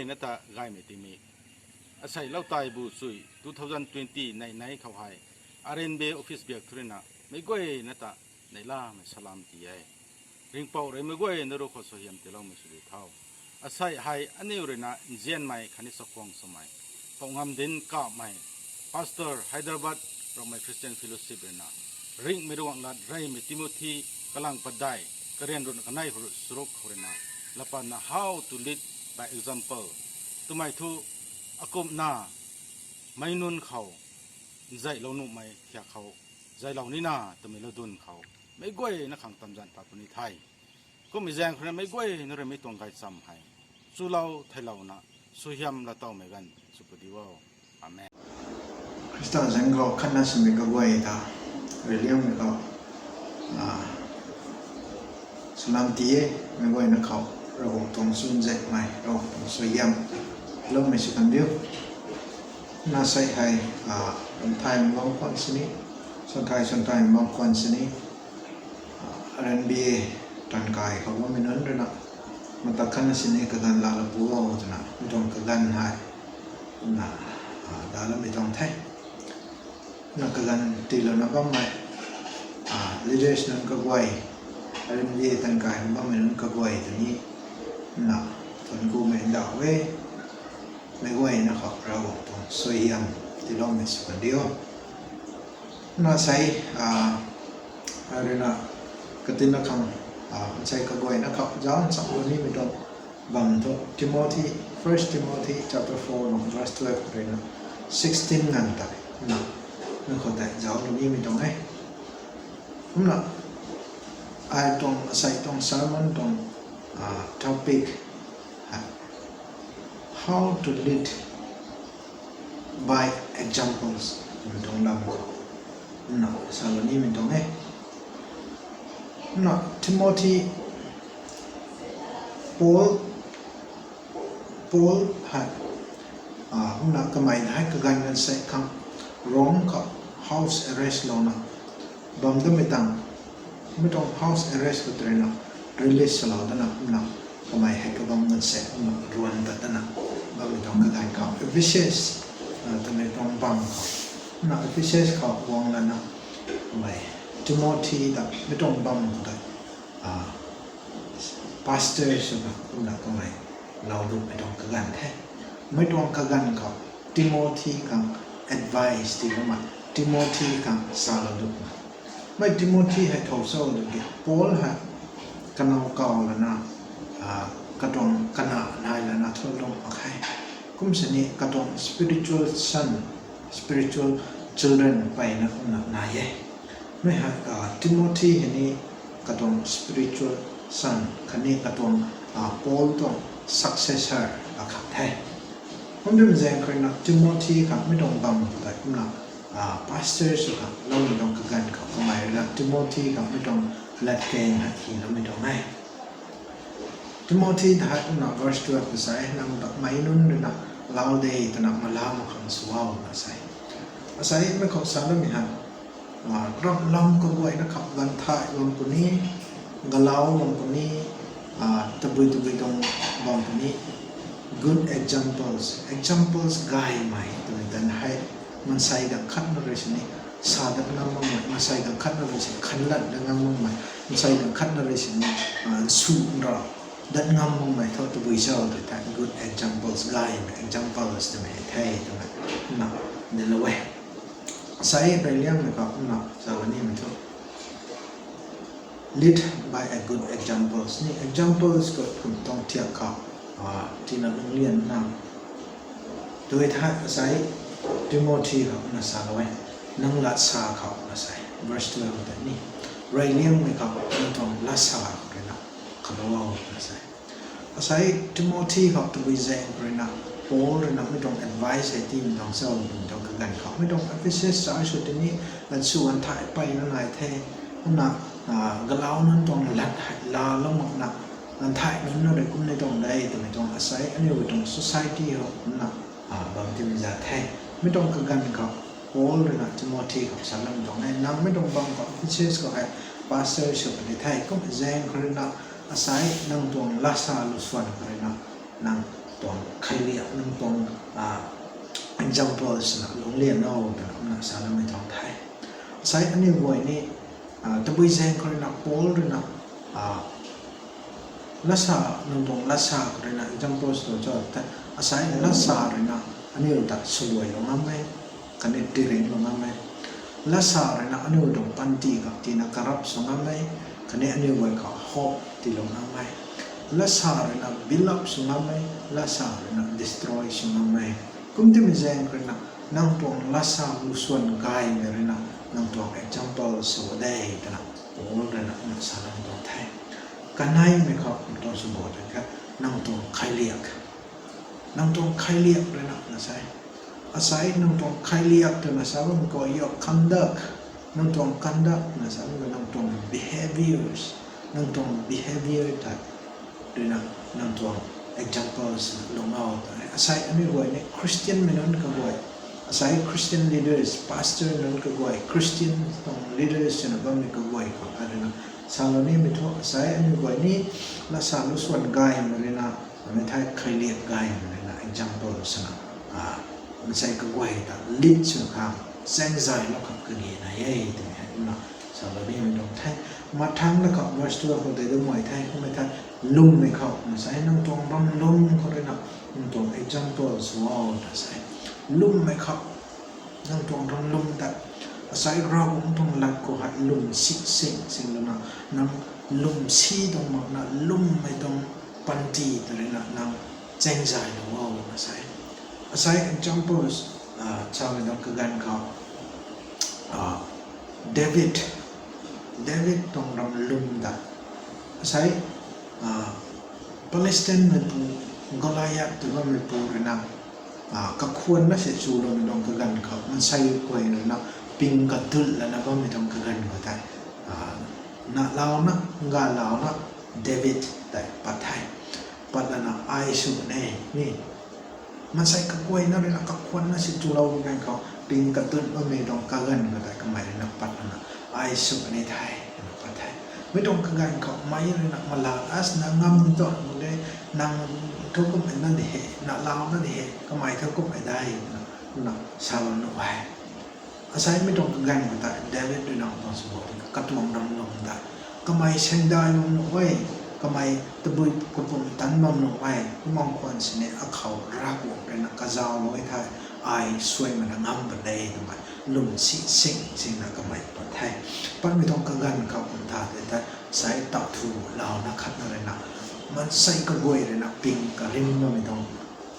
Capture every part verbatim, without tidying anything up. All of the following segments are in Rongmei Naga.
na ta gaymei tingmik. Asei lou taibu chui two thousand twenty nei nei khou hei R N B A office biak thu rui na meic guay na ta neihlamei salam ti e. Ringhpouc rui meic guay na rui khou suaihiam tiiloumei sw di thau. Asei hei aniu rui na nzianmei khatni chakhwang swmei, pou ngam dinc kamei, Pastor Hyderabad Rongmei Christian Fellowship rui na ringhmei ruang lat reymei Timothy kalang padeih, karian ruhna kanei khou rui charuk khou rui na, lapanna how to lead by example twmei thu, akumhna meic nunc khou nzeihlou nuhmei thiak khou, zeihlou nina twmei lou dun khou meic guay na khang tamzan pat puni the. Kummei zaeng khou rui na meic guay na rui mi tuang gaychamv hei chulou theilouna suaihiam la towmei ganv sw pu di o. Amen. Khrista zaeng khou khatna swmei kaguay ta, rui liangmei khou, salam ti e. Meic guay na khou Ravguangc tuang chunzaekmei, Ravguangc tuang suaihiam loumei sw kan diu. Na sei hei, ramthaymei bam khwan sini, suanthay suanthaymei bam khwan sini, R N B A tankai khou bammei nunc rui na, mata khatna sini kaganv laa la pu o twna mi tuang kaganv hei, na, daloumei tuang the. Na kaganv tiilouna bammei, leaders nunc kaguay, R N B A tankai khou bammei nunc kaguay ta ni, na, thuanc kumei ndauh e. Meic guay na khou Ravguangc tuang suaihiam tiiloumei sw kan diu. Na sei, rui na katina khang, nsei kaguay na khou zauc nchamlou nimei tuang bam thu Timothy, First Timothy chapter four nung verse twelve rui na sixteen nganv ta, na, na khou tei zauclou nimei tuang e. Kumna, ai tuang, asei tuang sermon tuang topic hei, how to lead by examples twmei tuang lam khou, na, salou nimei tuang e. Na, Timothy, Paul, Paul hei, kumna kamei hei kaganv ganv sei khang Rome khou house arrest louna bam damei tang, mi tuang house arrest khou tei rui na release salou dana kumna kamei hei kabam ganv sei kumna ruan tat dana bammei tuang kaganv khou Ephesus twmei tuang bam khou, kumna Ephesus khou guang lana kamei Timothy ta mi tuang bam khou tei pastor swna kumna kamei lou dutmei tuang kaganv the. Mi tuang kaganv khou Timothy khang advice tiiloumei, Timothy khang salou dutmei. Mi Timothy hei thow cho tiki Paul hei kanow kaw lana, katuang kana nai lana thu lung mak khe. Kum sini katuang spiritual son, spiritual children mpeyna kumna nai e. Mi hei, Timothy hei ni katuang spiritual son khatni katuang Paul tuang successor akhat the. Kumna zaeng khou rui na Timothy khang mi tuang bam khou tei kumna pastor sw khang loumei tuang kaganv khou kamei rui na Timothy khang mi tuang latkaeng hei hyloumei tuang e. Timothy ta hei kumna verse twelve ta sa e, nang ta meic nunc rui na lau de twna malaa mak khang sw o na sa e. Asei mei khou sa lamei hei, ramlam kaguayna khou ganvthay bam puni, galau bam puni, tabui tabui tuang bam puni, good examples, examples gaymei twmei tan hei, maansei ganv khatna rui sini sa dat ngam makmei, maansei ganv khatna rui sini khanlat dat ngam makmei, maansei ganv khatna rui sini nsu nra dat ngam makmei thu tabui cho tw thei good examples gaymei examples twmei the twmei na nilou e. Asei reyliangmei khou kumna sa kanimei thu, lead by a good examples ni, examples khou kum tuang thiak khou tina lunglian na tw thei, asei Timothy khou kumna salou e. Nang lat sa khou na sa e, verse twelve tei ni, reyliangmei khou nang tuang lat sa khou rui na khalou o na sa e. Asei Timothy khou tabui zaeng khou rui na Paul rui na mi tuang advice hei tiimei tuang cho twmei tuang kaganv khou, mi tuang Ephesus church khou tini ganvsu ganvthay mpeyna nai the. Kumna galau nunc tuang lat hei laalou makna, ganvthay nunc na rui kum ni tuang de twmei tuang asei aniu tuang society khou kumna bam tiimei za the. Mi tuang kaganv khou Paul rui na Timothy khou salam tuang e, nang mi tuang bam khou Ephesus khou hei pastor sw puni the. Kum zaeng khou rui na asei nang tuang lat sa lu swan khou rui na nang tuang khailiak nang tuang example swna lungc lian o twna kumna sa namei tuang the. Asei aniu guay ni tabui zaeng khou ruina Paul ruina lasa, nang tuang lasa khou ruina example sw cho the. Asei lasa ruina aniu ta swluailou ngam e, khatni tiringlou ngam e. Lasa ruina aniu tuang panty khou tina corrupt sw ngam e, khatni aniu guay khou hope tiilou ngam e. Lasa ruina build up sw ngam e, lasa ruina destroy sw ngam e. Kumtimei zaeng khou ruina nang tuang lasa lusuan gaymei ruina nang tuang example sw de twna Paul ruina kumna sa namei tuang the. Kaneimei khou tuang sw bo tei kha, nang tuang khailiak, nang tuang khailiak ruina na sa e. Asei nang tuang khailiak twna sa bam khou your conduct, nang tuang conduct na sa bam khou nang tuang behaviors, nang tuang behavior tei ruina nang tuang examples lungc o tw e. Asei aniu guay ni Christianmei nunc kaguay, asei Christian leaders, pastor nunc kaguay, Christian tuang leaders swna bammei kaguay khou a ruina salou nimei thu asei aniu guay ni lasa lusuan gaymei ruina, mei thei khailiak gaymei ruina example swna, asei kaguay ta lead sw khang, chaengzaylou khang kage nai e twmei hei kumna salou nimei tuang the. Mathangc na khou verse twelve khou tei damei the, kummei the, lwmmei khou na sa e, nang tuang bam lwm khou ruina nang tuang example sw o ta sa e. Lwmmei khou, nang tuang ram lwm ta, asei Ravguangc tuang lat khou hei lwm si sing sing lana, nang lwm si tuang makna lwmmei tuang panty ta ruina nang chaengzaylou o na sa e. Asei examples samei tuang kaganv khou David, David tuang ram lwm ta, asei Palestine meipu Goliath tw bammeipu ruina kakhwanna si chuloumei tuang kaganv khou maansei guay ruina ping kadut lana bammei tuang kaganv khou tei, nalauna, galauna David tei pat the. Pat lana ai sw ne ni, maansei kaguayna ruina kakhwanna si chuloumei ganv khou ping kadut bammei tuang kaganv khou tei kamei ruina pat lana ai sw ne the, pat the. Mei tuang kaganv khou mei ruina mala asna ngam tu de, nang thu kummei na di he, nalauna di he, kamei thu kummei dai na, na salou nuh e. Aseimei tuang kaganv khou tei David ruina tuang sw bo tei katuang ram lwm ta, kamei saengdai bam nuh e, kamei tabui kapumtan bam nuh e, kumna khwan sini akhou Ravguangc ruina kazauhlou e thei, ai suaimana ngam pun de twmei lwm si sing singna kamei pat the. Patmei tuang kaganv khou kum tha tei tei, sei ta thu launa khatna ruina, maansei kaguay ruina ping karim bammei tuang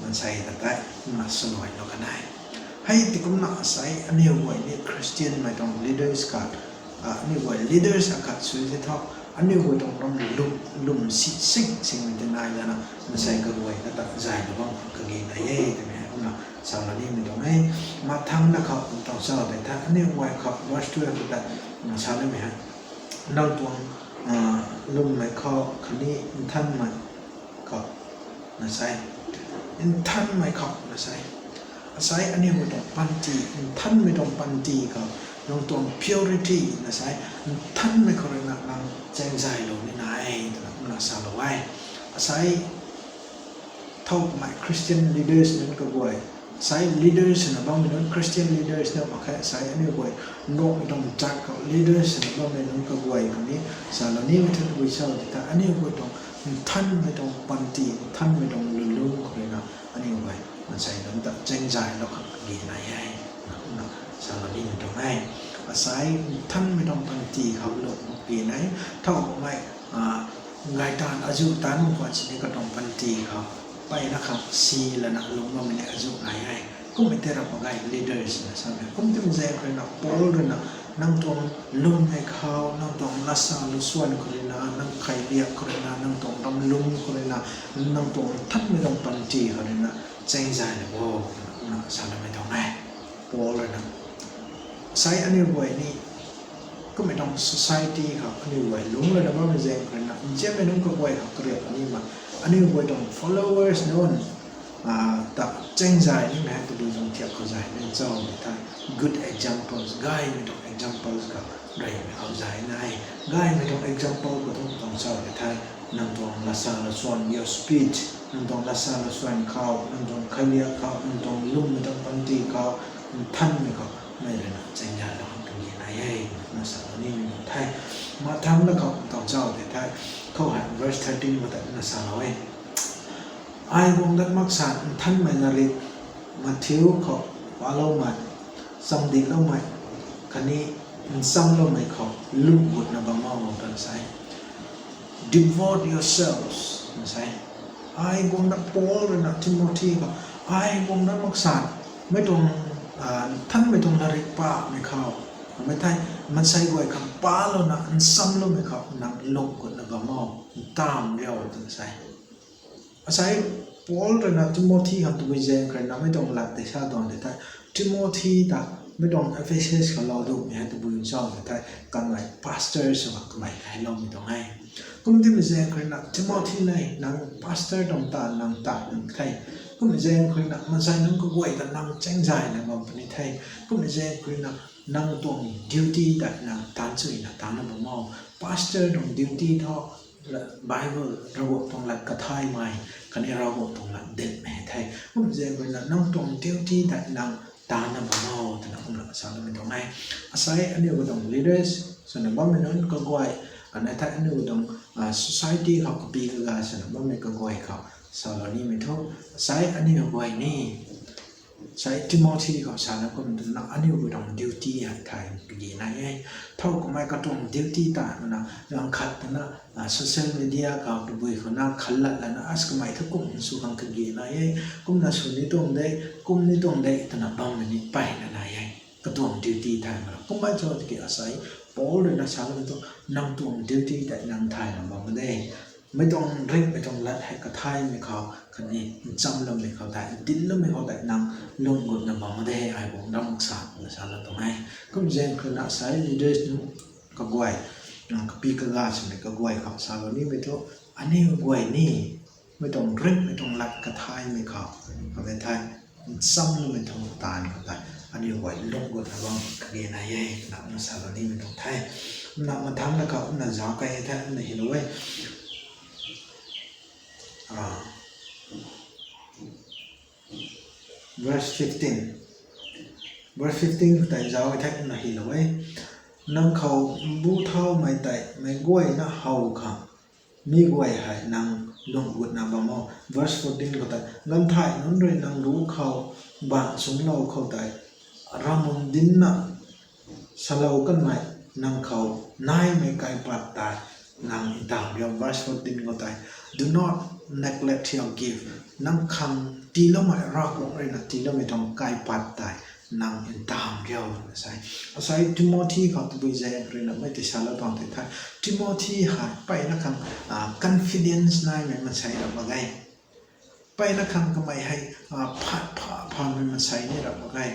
maansei ta tei kumna swluailou kan e. Hei ti kumna asei aniu guay ni Christianmei tuang leaders khat, aniu guay leaders akhat sw se thu, aniu guay tuang ram lwm, lwm si sing singmei tei nai lana, maansei kaguay na ta zaylou bam kage nai e twmei kumna salou nimei tuang e. Mathangc na khou tuang sa tei tei aniu guay khou verse twelve ta, salou nimei hei, nang tuang lwmmei khou khatni nthanmei khou na sei, nthanmei khou na sei, asei aniu guay tuang panty, nthanmei tuang panty khou, nang tuang purity na sei, nthanmei khou ruina nang chaengzaylou ni nai twna kumna salou e. Asei thow kamei Christian leaders nunc kaguay, asei leaders swna bammei nunc, Christian leaders na mak khe, asei aniu guay nruangmei tuang church khou leaders swna bammei nunc kaguay khou ni salou nimei thu tabui sa tei tei, aniu guay tuang nthanmei tuang panty, nthanmei tuang lwnlung khou ruina aniu guay maansei nunc ta chaengzaylou khang kage nai e, na kumna salou nimei tuang e. Asei nthanmei tuang panty khou lou mak kage nai, thow kamei gaytaanv azuh taanv mak khwan sini katuang panty khou mpeyna khang si lana lung bammei ni azuh nai e. Kummei tei rap mak ge leaders na samei. Kumtimei zaeng khou ruina Paul ruina, nang tuang lwmmei khou, nang tuang lasa lusuan khou ruina, nang khailiak khou ruina, nang tuang ram lwm khou ruina, nang tuang nthanmei tuang panty khou ruina chaengzaylou o twna kumna saloumei tuang e. Paul ruina, asei aniu guay ni kummei tuang society khou aniu guay lungc lana bammei zaeng khou ruina, nzianmei nunc kaguay khou kariak kanimei, aniu guay tuang followers nunc ta chaengzay nimei hei tabui tuang thiak khou zay ni cho tei tei, good examples, gaymei tuang examples khou reymei khou zay nai. Gaymei tuang example khou tuang tuang cho tei tei, nang tuang lasa lusuan, your speech, Nang tuang lasa lasuan khou, nang tuang khailiak khou, nang tuang lwmmei tuang panty khou, nthanmei khou, mei rui na chaeng zay lou khang kage nai e, na salou nimei tuang the. Mathangc la khou taw zauc tei the, khou hei verse thirteen khou tei na salou e. Ai guang dat maksan nthanmei larik, Matthew khou paloumei, chamdikloumei, khatni nchamloumei khou lungh gutna bam o twna sa e. Devote yourselves, na sa e. Ai guang dat Paul rui na Timothy khou, ai guang dat maksan, mei tuang, nthanmei tuang larik pamei khou, mei thei, maansei guay khang palouna nchamloumei khou nang lungh gutna bam o, ntamv riu twna sa e. Asei Paul rui na Timothy khang tabui zaeng khou rui na mei tuang lat tei sa tuang tei the, Timothy ta mei tuang Ephesus khou lou duhmei hei tabui zauc tei the, kanmei pastor sw khang kamei kailoumei tuang e. Kum timei zaeng khou rui na Timothy le nang pastor tuang ta nang ta nang the. Kummei zaeng khou rui na maansei nunc kaguay ta nang chaeng zayna bam puni the. Kummei zaeng khou rui na nang tuang duty ta nang taanc chuina taanna bam o. Pastor tuang duty thu Bible Ravguangc tuang lat kathaymei, khatni Ravguangc tuang lat dinmei the. Kum zaeng khou rui na nang tuang duty ta nang taanna bam o twna kumna saloumei tuang e. Asei aniu tuang leaders swna bammei nunc kaguay, anei thei aniu tuang society khou kapi kaga swna bammei kaguay khou salou nimei thu, asei aniu guay ni, asei Timothy khou sana kum twna aniu tuang duty hei thay kage nai e. Thow kummei katuang duty ta na, nang khat twna social media khou tabui khou na khalat lana as kamei thu kum sw khang kage nai e. Kumna sw ni tuang de, kum ni tuang de twna bammei ni mpeyna nai e. Katuang duty thay mak ra. Kummei cho tiki asei Paul rui na saloumei thu, nang tuang duty tei nang thayna bam de. Mei tuang ringhmei tuang lat hei kathaymei khou, khatni nchamloumei khou tei, ndinloumei khou tei nang lungh gutna bam de, ai guang dat maksan na salou tuang e. Kum zaeng khou rui na asei leaders nunc kaguay, kapi kaga swmei kaguay khou salou nimei thu, aniu guay ni mei tuang ringhmei tuang lat kathaymei khou, khatni thei nchamloumei tuang taanv khou tei aniu guay lungh gutna bam kage nai e twna kumna salou nimei tuang the. Kumna mathangc la khou kumna zauc key the, kumna hylou e. Verse fifteen. Verse fifteen khou tei zauc e the, kumna hylou e. Nang khou bu thaumei tei meic guayna how khang, mi guay hei nang lungh gutna bam o. Verse fourteen khou tei, ganvthay nunc rui nang ruc khou bang sungclou khou tei, ravmun dinna salou kanmei nang khou naimei kaipat tei nang ntamv riu. Verse fourteen khou tei, do not neglect your gift. Nang khang tiiloumei, Ravguangc rui na tiiloumei tuang kaipat tei nang ntamv riu na sa e. Asei Timothy khou tabui zaeng khou rui na mei tei salou tuang tei the, Timothy hei mpeyna khang confidence naimei maansei ra mak ge. Mpeyna khang kamei hei phat pha phamei maansei ni ra mak ge.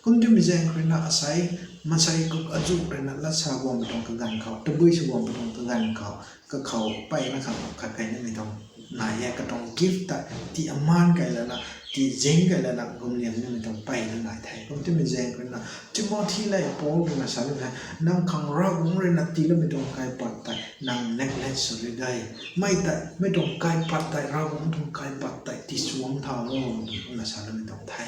Kum timei zaeng khou rui na asei maansei kuk azuh rui na lat sa guangmei tuang kaganv khou, tabui sw guangmei tuang kaganv khou, kakhou mpeyna khang khat key nimei tuang nai e. Katuang gift tei tii amaan key lana, tii zing key lana gumliang nimei tuang mpeyna nai the. Kum timei zaeng khou rui na Timothy le Paul rui na sa ni the, nang khang Ravguangc rui na tiiloumei tuang kaipat tei nang neglect sw ri de. Mei tei, mei tuang kaipat tei, Ravguangc tuang kaipat tei tiisuang thau o twna kumna saloumei tuang the.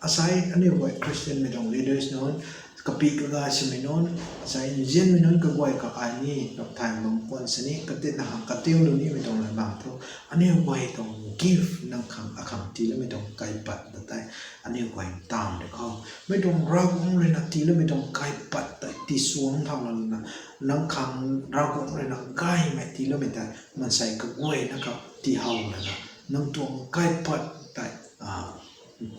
Asei aniu guay Christianmei tuang leaders nunc, kapi kaga swmei nunc, asei nzianmei nunc kaguay khou ai ni, ramh thay bam khwan sini, katina khang katiulou nimei tuang lat bam thu, aniu guay tuang gift nang khang akhang tiiloumei tuang kaipat ta tei aniu guay ntamv de khou. Mei tuang Ravguangc rui na tiiloumei tuang kaipat tei tiisuang thau lana, nang khang Ravguangc rui na gaymei tiiloumei tei maansei kaguayna khou tiihow lana, nang tuang kaipat tei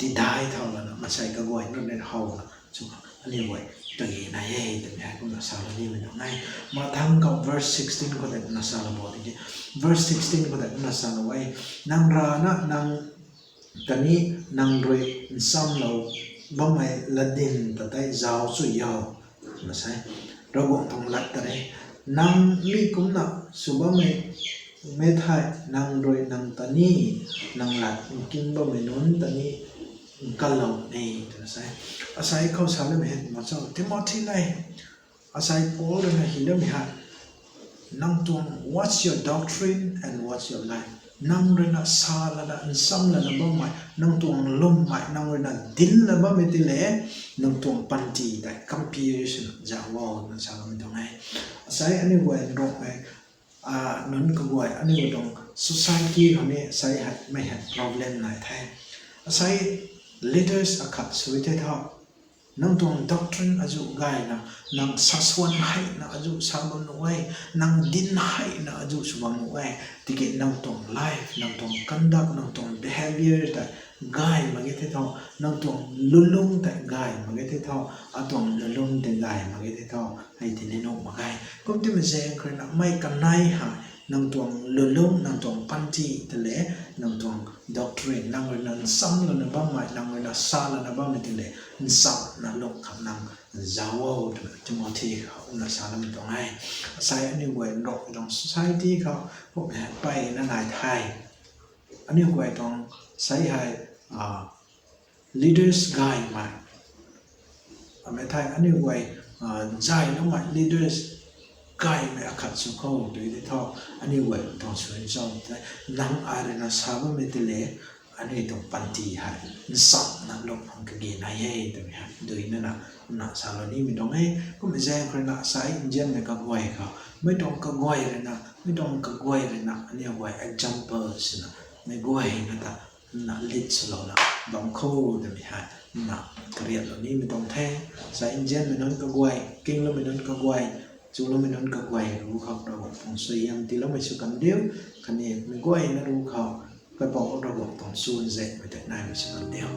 tidai thau lana maansei kaguay nunc rui how la sw khang aniu guay kage nai e twmei hei kumna salou nimei tuang e. Mathangc khou verse sixteen khou tei kumna salou bo tiki, verse sixteen khou tei kumna salou e, nang rana nang ta ni nang rui nchamlou bammei latdyn ta tei zauc chu yo, na sa e. Ravguangc tuang lat ta re, nang mi kumna sw bammei mei thei nang rui nang ta ni, nang lat nkim bammei nunc ta ni nkalou ni twna sa e. Asei khou saloumei hei mak cho, Timothy le, asei Paul rui na hyloumei hei, nang tuang, what's your doctrine and what's your life? Nang ruina sa lana nsam lana bammei, nang tuang lwmmei, nang ruina dinna bammei ti le, nang tuang panty tei compare swna zauc o twna saloumei tuang e. Asei aniu guay nruk e, nunc kaguay aniu tuang society khou ni asei hei mei hei problem nai the. Asei leaders akhat sw the tho. Nang tuang doctrine azuh gayna, nang saswan heina azuh sa bam nuh e, nang din heina azuh sw bam nuh e, tiki nang tuang life, nang tuang conduct, nang tuang behavior tei gay mak ge the tho, nang tuang lulung tei gay mak ge the tho, atuang lulung tei gay mak ge the tho, hei ti ni nuh mak ge. Kum timei zaeng khou ruina mei kanei hei, nang tuang lulung, nang tuang panty tei le, nang tuang doctrine, nang ruina nsam lana bammei, nang ruina sa lana bammei ti le, nsam na lung khang nang zauc o twna Timothy khou na saloumei tuang e. Asei aniu guay nruk tuang society khou kummei hei mpeyna nai the. Aniu guay tuang sei hei leaders gaymei, amei thei aniu guay zayloumei leaders gaymei akhat sw khou tui de tho, aniu guay tuang sw nchamv the. Nang ai ruina sa bammei ti le, aniu tuang panty hei nsam na lung khang kage nai e twmei hei duina na, na salou nimei tuang e. Kummei zaeng khou ruina asei nzianmei kaguay khou, mei tuang kaguay ruina, mei tuang kaguay ruina aniu guay example swna, mei guayna ta na lead swlouna bam khou twmei hei na kariatlou nimei tuang the. Asei nzianmei nunc kaguay, kingloumei nunc kaguay, chuloumei nunc kaguay ru khou Ravguangc tuang suaihiam tiiloumei sw kan diu, khatni mei guayna ru khou Kaipouc Ravguangc tuang chuzaenghmei tei naimei sw kan diu.